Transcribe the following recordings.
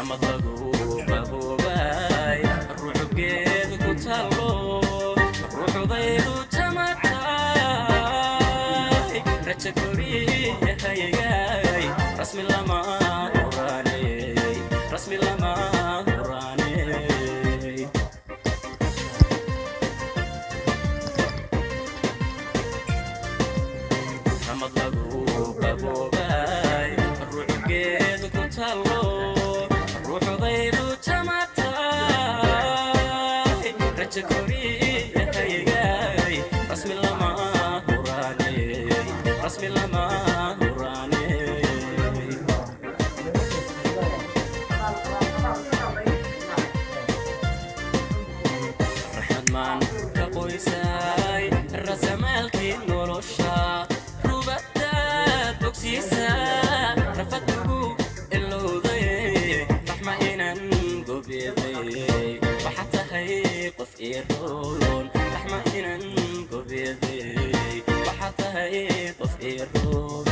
Ramad lagu qaboobay, ruuxugeed ku taallo, ruuxudaydu jamatay, raja koriyahaygaay, rasmi lama huraaney, rasmi lama huraaney. Ramad lagu qaboobay, ruuxugeed ku taallo, ruuxudaydu jamatay, raja koriyahaygaay, rasmi lama huraaney, rasmi lama huraaney. Raxmad maan ka qoysay, rasamaalkii nolosha, rubadaad bogsiisa, rafadugu ilowday, raxma inan gobeeday, waxaa tahay qof iroon. Raxma inan gobeeday, waxaa tahay qof iroon.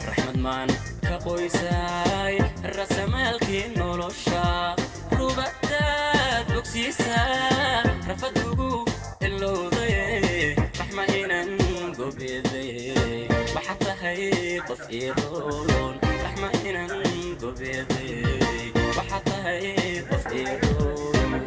Raxmad maan ka qoysay, rasamaalkii nolosha, rubadaad bogsiisa, rafadugu ilowday, raxma inan gobeeday, waxaa tahay qof iroon. Raxma inan gobeeday, waxaa tahay qof iroon.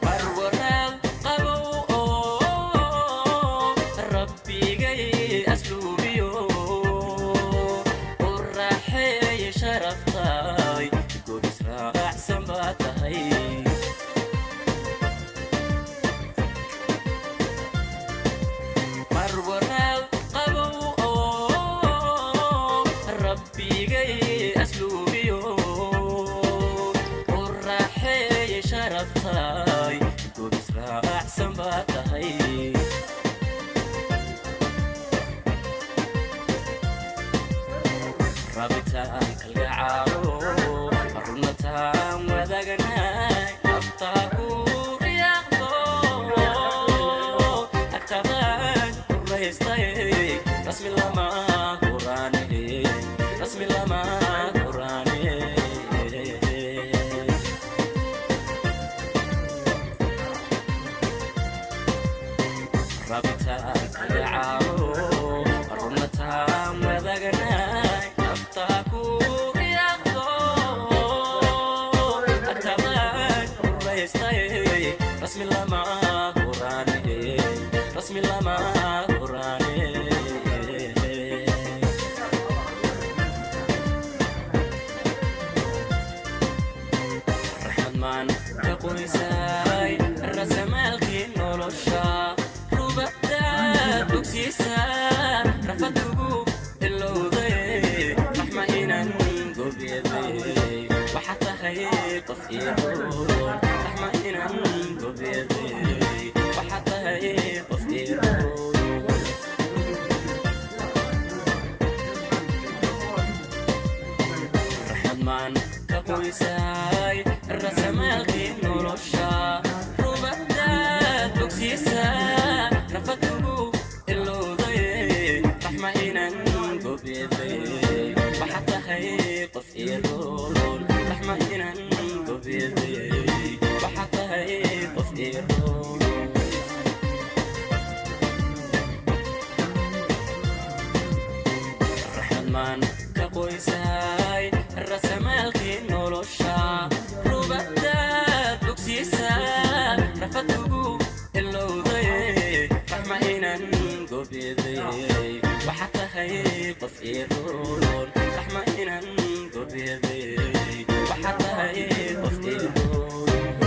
Barwaraad qabow oo rabbigay asluubiyo u raaxeeye sharaftay, gobis raacsan baa tahay. Barwaraad qabow oo rabbigay asluubiyo u raaxeeye sharaftay, gobis raacsan baa tahay. Rabitaan kalgacaalo, runataan wadaaganahay, naftaa ku riyaaqdo, agtabaan ku raystay, rasmi lama huraane, rasmi lama huraane. Rabitaan kalgacaalo, runataan wadaaganahay, naftaa ku riyaaqdo, agtabaan ku raystay, rasmi lama huraane, rasmi lama huraane. Raxmad maan ka qoysay, rasamaalkii nolosha, rubadaad bogsiisa, rafadugu ilowday, raxma inan gobeeday, waxaa tahay qof iroon. Raxma inan gobeeday, waxaa tahay qof iroon. Raxmad maan ka qoysay, rasamaalkii nolosha, rubadaad bogsiisa, rafadugu ilowday, raxma inan gobeeday, waxaa tahay qof iroon. Raxma inan gobeeday, waxaa tahay qof iroon. Raxmad maan ka qoysay, rasamaalkii nolosha, rubadaad bogsiisa, rafadugu ilowday, raxma inan gobeeday, waxaa tahay qof iroon. Raxma inan gobeeday, waxaa tahay qof iroon.